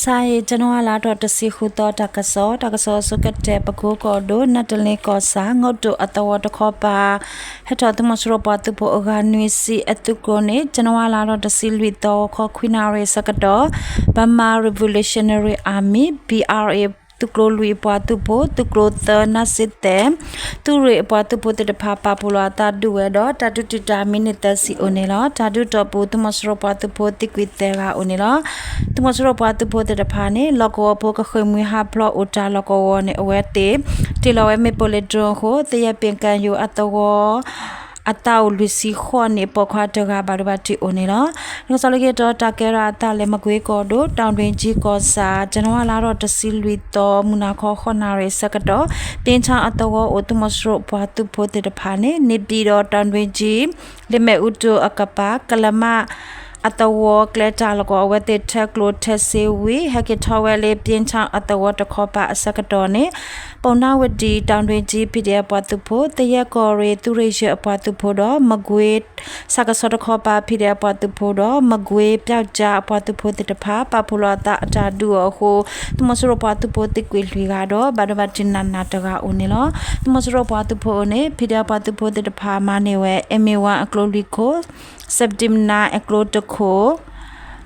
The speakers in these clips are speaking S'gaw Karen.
မုၢ်ဆါအံၤ ကၠနဝါလါထီၣ်တဆံဃုသီ တၢ်ကစီၣ်, တၢ်ကစီၣ်အဆိကတၢၢ် ပကိကီၢ်ဒိၣ် နတလ့ကီၢ်ဆၣ် ငီၣ်တိၣ်အသဝီတခီပၤ ဟဲထီၣ်သုးမီၤစိရိၤပှၤသုးဖိအဂၤနွံဆံအသုးကျိၤန့ၣ် ကၠနဝါလါထီၣ်တဆံလွံၢ်သီ ဂီၤခီခွံနၣ်ရံၣ်အဆၢကတီၢ် Burma Revolutionary Army, B R A သုးကျိၤလွံၢ်အပှၤသုးဖိ, သုးကျိၤသၢ နၢ်စ့သဲး သုးရ့ၣ်အပှၤသုးဖိသ့ၣ်တဖၣ် ပာ်ဖှိၣ်လီၤအသးဒုးဝဲဒီး တၢ်ဒုးတံာ်တာ်မံးနံးသၢဆံအိၣ်န့ၣ်လီၤ. တၢ်ဒုးတီၢ်ပူၤ သုးမီၤစိရိၤပှၤသုးဖိသံကွံာ်သၢဂၤအိၣ်န့ၣ်လီၤ. သုးမီၤစိရိၤပှၤသုးဖိသ့ၣ်တဖၣ်န့ၣ် လီၢ်ကဝီၤဖိကဃ့ၢ်မှံဟးဖျိးအိၣ်တၢ်လီၢ်ကဝီၤန့ၣ် အဝဲသ့ၣ် တ့ၢ်လီၤဝဲမ့ၣ်ပိၢ်လၢ drone အဃိ သယဲၢ်ပ့ၣ်ကၣ်ယိၤအသဝီ အသးအိၣ်လွံၢ်ဆံဃိးနံၣ်အပိာ်ခွါတဂၤ ဘၣ်ဒိဘၣ်ထံးအိၣ်န့ၣ်လီၤ. တၢ်ကစီၣ်လၢက့ၤတီၤ တၢ်ကဲထီၣ်အသးလၢ မကွ့ကီၢ်ဒိၣ် တၢ်ဒွ့ကၠံကီၢ်ဆၣ် ကၠနဝါလါထီၣ်တဆံလွံၢ်သီ မုၢ်နၤခီဃိးနၣ်ရံၣ်အဆၢကတီၢ် ပျ့ဆၣ်အသဝီအိၣ် သုးမီၤစိရိၤပှၤသုးဖိသ့ၣ်တဖၣ်န့ၣ် န့ၢ်ဘံၣ်ဒီးတၢ်ဒွ့ကၠံ လၢမ့ၣ်အူတိၢ်အကပၤ ကလမး အသဝီကျဲတၢ်လီၢ်ကဝီၤ အဝဲသ့ၣ်ထၢကျိၣ်ထၢစ့ဝံၤ ဟဲက့ၤထီၣ်ဝဲလၢ ပျ့ဆၣ်အသဝီတခီပၤအဆၢကတီၢ်န့ၣ် ပူၤနၢ်ဝတံၣ် တၢ်ဒွ့ကၠံ ပံၣ်ဒဲအပှၤသုးဖိ, သယဲၢ်ကီၢ်ရ့ၣ် သုးရ့ၣ်ယဲၢ်အပှၤသုးဖိဒီး မကွ့ ဆၣ်ကဆီတခီပၤ ဖံဒဲးအပှၤသုးဖိဒီး မကွ့ပျောက်ကျားအပှၤသုးဖိသ့ၣ်တဖၣ် ပာ်ဖှိၣ်လီၤအသးအတၢ်ဒုးအီၤအဃိ သုးမီၤစိရိၤပှၤသုးဖိသံကွံာ်လွံၢ်ဂၤဒီး ဘၣ်ဒိဘၣ်ထံးနးနးတဂၤအိၣ်န့ၣ်လီၤ. သုးမီၤစိရိၤပှၤသုးဖိအအိၣ်န့ၣ် ဖံဒဲးအပှၤသုးဖိသ့ၣ်တဖၣ်မၤန့ၢ်ဝဲ M A one အကျိလွံၢ်ခိၣ်, စဲးပတံမနါအကျိတခိၣ်,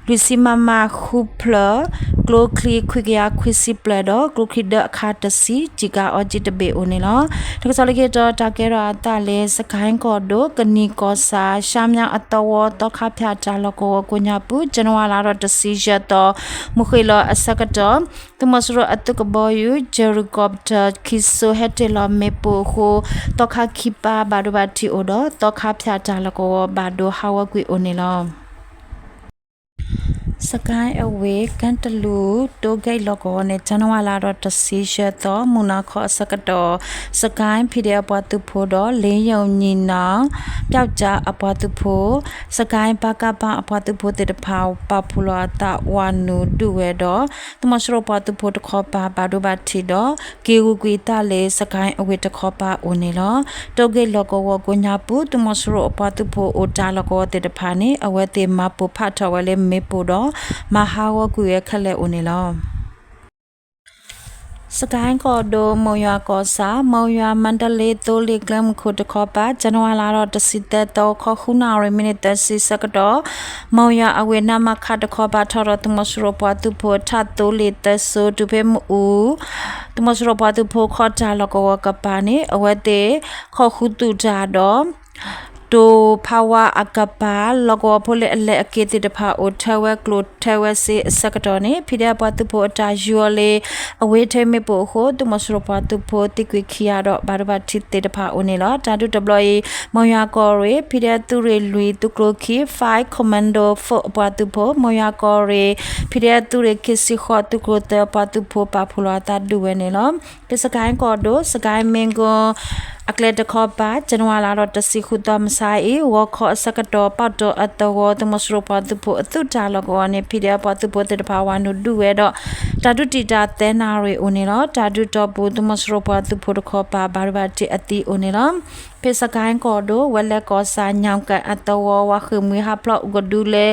လွံၢ်ဆံ MM ဃုဖျၢၣ်, ကျိချံခွံကယၤခွံဆံဖျၢၣ်ဒီး ကျိချံဒၢအခါတဆံ ကျည်ကာအင်္ကျီတဘ့ၣ်အိၣ်န့ၣ်လီၤ. တၢ်ကစီၣ်လၢက့ၤတီၤ တၢ်ကဲထီၣ်အသးလၢ စကဲၣ်ကီၢ်ဒိၣ် ကနံၣ်ကီၢ်ဆၣ် ရှါမၠၣ်အသဝီ သီခါဖၠၣ်တၢ်လီၢ်ကဝီၤကိးညါပူၤ ကၠနဝါလါထီၣ်တဆံယဲၢ်သီ မုၢ်ဃ့ၢ်လီၤအဆၢကတီၢ် သုးမီၤစိရိၤအသုးကဘီယူၤ helicopter ခံစိၤဟဲတ့ၢ်လီၤမ့ၣ်ပိၢ်အဃိ သီခါခံပၢ်ဘၣ်ဒိဘၣ်ထံးအိၣ်ဒီး သီခါဖၠၣ်တၢ်လီၢ်ကဝီၤဘၣ်ဒိဟးဂီၤကွံာ်အိၣ်န့ၣ်လီၤ. စကဲၣ်အဝ့ၢ် ကၣ်တလူၢ် တိဂ့ၣ်လီၢ်ကဝီၤန့ၣ် ကၠနဝါလါထီၣ်တဆံယဲၢ်သီ မုၢ်နၤခီအဆၢကတီၢ် စကဲၣ် ဖံဒဲးအပှၤသုးဖိဒီး လ့ယုၢ်ညီနုၢ် ပျောက်ကျားအပှၤသုးဖိ, စကဲၣ် ပကဖ အပှၤသုးဖိသ့ၣ်တဖၣ် ပာ်ဖှိၣ်လီၤအသးဝၤနုာ်ဒုးဝဲဒီး သုးမီၤစိရိၤပှၤသုးဖိတခီပၤ ဘၣ်ဒိဘၣ်ထံးဒီး က့ၤဂုာ်ကွံာ်အသးလၢစကဲၣ်အဝ့ၢ်တခီပၤအိၣ်န့ၣ်လီၤ. တိဂ့ၣ်လီၢ်ကဝီၤကိးညါပူၤ သုးမီၤစိရိၤအပှၤသုးဖိအိၣ်တၢ်လီၢ်ကဝီၤသ့ၣ်တဖၣ်န့ၣ် အဝဲသ့ၣ်မၤပိၢ်ဖးထီၣ်ဝဲလၢမ့ၣ်ပိၢ်ဒီး မၤဟးဂီၤကွံာ်ဝဲခဲလၢာ်အိၣ်န့ၣ်လီၤ. စကဲၣ်ကီၢ်ဒိၣ် မိၢ်ယွၤကီၢ်ဆၣ် မိၢ်ယွၤ မါတလ့ သိလ့ၣ်ကျဲမုၢ်ခိၣ်တခီပၤ ကၠနဝါလါထီၣ်တဆံသၢသီ ခီဃုနၣ်ရံၣ် မံးနံးသၢဆံဆၢကတီၢ် မိၢ်ယွၤအဝ့ၢ် နမခ တခီပၤ ထီၣ်ဒီးသုးမီၤစိရိၤပှၤသုးဖိ ထးသိလ့ၣ်သၢစိၤ တုၤဖဲမ့ၣ်အူ သုးမီၤစိရိၤပှၤသုးဖိခီၣ်တၢ်လီၢ်ကဝီၤကပၤန့ၣ် အဝဲသ့ၣ် ခီၣ်ဃုသူၣ်တၢ်ဒီး တိၤဖးဝါအကပၤ လီၢ်ကဝီၤဖိလၢအလဲၤအက့ၤသ့ၣ်တဖၣ် အိၣ်ထၢဝဲကျိၣ်ထၢဝဲစ့အဆၢကတီၢ်န့ၣ် ဖံဒဲးအပှၤသုးဖိအတၢ်ယူၤအီၤလၢ အဝ့ၢ်ထဲမ့ၣ်ပိၢ်အဃိ သုးမီၤစိရိၤပှၤသုးဖိသံကွံာ်ခံဂၤဒီး ဘၣ်ဒိဘၣ်ထံးသ့ၣ်တဖၣ်အိၣ်န့ၣ်လီၤ. တၢ်ဒုးတဘျီအံၤ မိၢ်ယွၤကီၢ်ရ့ၣ် ဖံဒဲးသုးရ့ၣ်လွံၢ် သုးကျိၤခံ Five Commando Force အပှၤသုးဖိ မိၢ်ယွၤကီၢ်ရ့ၣ် ဖံဒဲးသုးရ့ၣ်ခံဆံဃိး သုးကျိၤသၢအပှၤသုးဖိ ပာ်ဖှိၣ်လီၤအသးဒုးဝဲန့ၣ်လီၤ. ဖဲစကဲၣ်ကီၢ်ဒိၣ် စကဲၣ်မ့ၣ်ကွီၢ် အကျဲတခီပၤ ကၠနဝါလါထီၣ်တဆံဃုသီ မုၢ်ဆါအံၤ ဂီၤခီအဆၢကတီၢ် ပီၣ်တီၣ်အသဝီ သုးမီၤစိရိၤပှၤသုးဖိအသုးတၢ်လီၢ်ကဝီၤန့ၣ် ဖံဒဲးအပှၤသုးဖိသ့ၣ်တဖၣ် ဝၤနုာ်ဒုးဝဲဒီး တၢ်ဒုးတံာ်တာ်သၢနၣ်ရံၣ်အိၣ်န့ၣ်လီၤ. တၢ်ဒုးတီၢ်ပူၤ သုးမီၤစိရိၤပှၤသုးဖိတခီပၤ ဘၣ်ဒိဘၣ်ထံးအသံအိၣ်န့ၣ်လီၤ. ဖဲစကဲၣ်ကီၢ်ဒိၣ် ဝဲလဲၣ်ကီၢ်ဆၣ် ညၣ်ကၣ်အသဝီ ဝၤဃ့ၢ်မှံဟးဖျိးအိၣ်ကဒုလၢ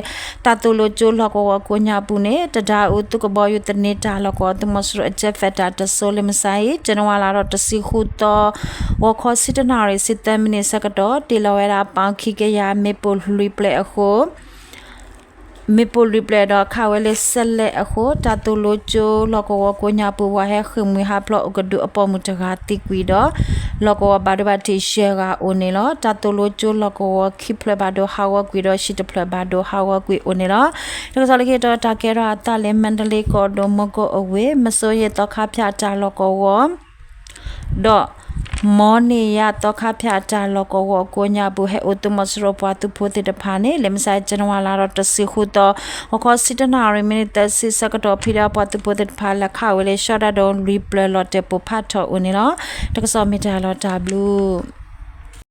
တၢ်သိၣ်လိကၠိလီၢ်ကဝီၤကိးညါပူၤန့ၣ် တဒါအူသုးကဘီယူၤသန့တၢ်လီၢ်ကဝီၤ သုးမီၤစိရိၤအကၠဲးဖဲးတၢ်တစိၤလၢမုၢ်ဆါအံၤ ကၠနဝါလါထီၣ်တဆံဃုသီ ဂီၤခီဆံတၢနၣ်ရံၣ်ဆံသၢမံးနံးဆၢကတီၢ် တ့ၢ်လီၤဝဲဒၣ်ပီၣ်ခံကယၤ မ့ၣ်ပိၢ်လွံၢ်ဖျၢၣ်အဃိ မ့ၣ်ပိၢ်လွံၢ်ဖျၢၣ်ဒီးခးဝဲလၢစဲးလဲးအဃိ တၢ်သိၣ်လိကၠိလီၢ်ကဝီၤကိးညါပူၤ ဝၤဟဲဃ့ၢ်မှံဟးဖျိးအိၣ်ကဒုအပိာ်မုၣ်တဂၤသံကွံာ်ဒီး လီၢ်ကဝီၤဘၣ်ဒိဘၣ်ထံးယဲၢ်ဂၤအိၣ်န့ၣ်လီၤ. တၢ်သိၣ်လိကၠိလီၢ်ကဝီၤခံဖျၢၣ်ဘၣ်ဒိဟးဂီၤကွံာ်ဒီး ဟံၣ်တဖျၢၣ်ဘၣ်ဒိဟးဂီၤကွံာ်အိၣ်န့ၣ်လီၤ. တၢ်ကစီၣ်လၢက့ၤတီၤ တၢ်ကဲထီၣ်အသးလၢ မါဒလ့ကီၢ်ဒိၣ် မီၢ်ကိၣ်အဝ့ၢ် မစိယ့ၣ်သီခါဖၠၣ်တၢ်လီၢ်ကဝီၤ ဒီး မီၢ်န့ၢ်ယၣ်သီခါဖၠၣ်တၢ်လီၢ်ကဝီၤကိးညါပူၤ ဟဲအိၣ်သုးမီၤစိရိၤပှၤသုးဖိသ့ၣ်တဖၣ်န့ၣ် လၢမုၢ်ဆါအံၤ ကၠနဝါလါထီၣ်တဆံဃုသီ ဂီၤခီဆံတၢနၣ်ရံၣ်မံးနံးသၢဆံဆၢကတီၢ် ဖံဒဲးပှၤသုးဖိသ့ၣ်တဖၣ် လဲၤခးဝဲလၢ ရှီဒၣ်ဒိၣ်လွံၢ်ဖျၢၣ်လီၤတဲာ်ပိၢ်ဖးထီၣ်အိၣ်န့ၣ်လီၤ. တၢ်ကစီၣ်မ့ၢ်တၢ်လီၤတၢ်ဘျုး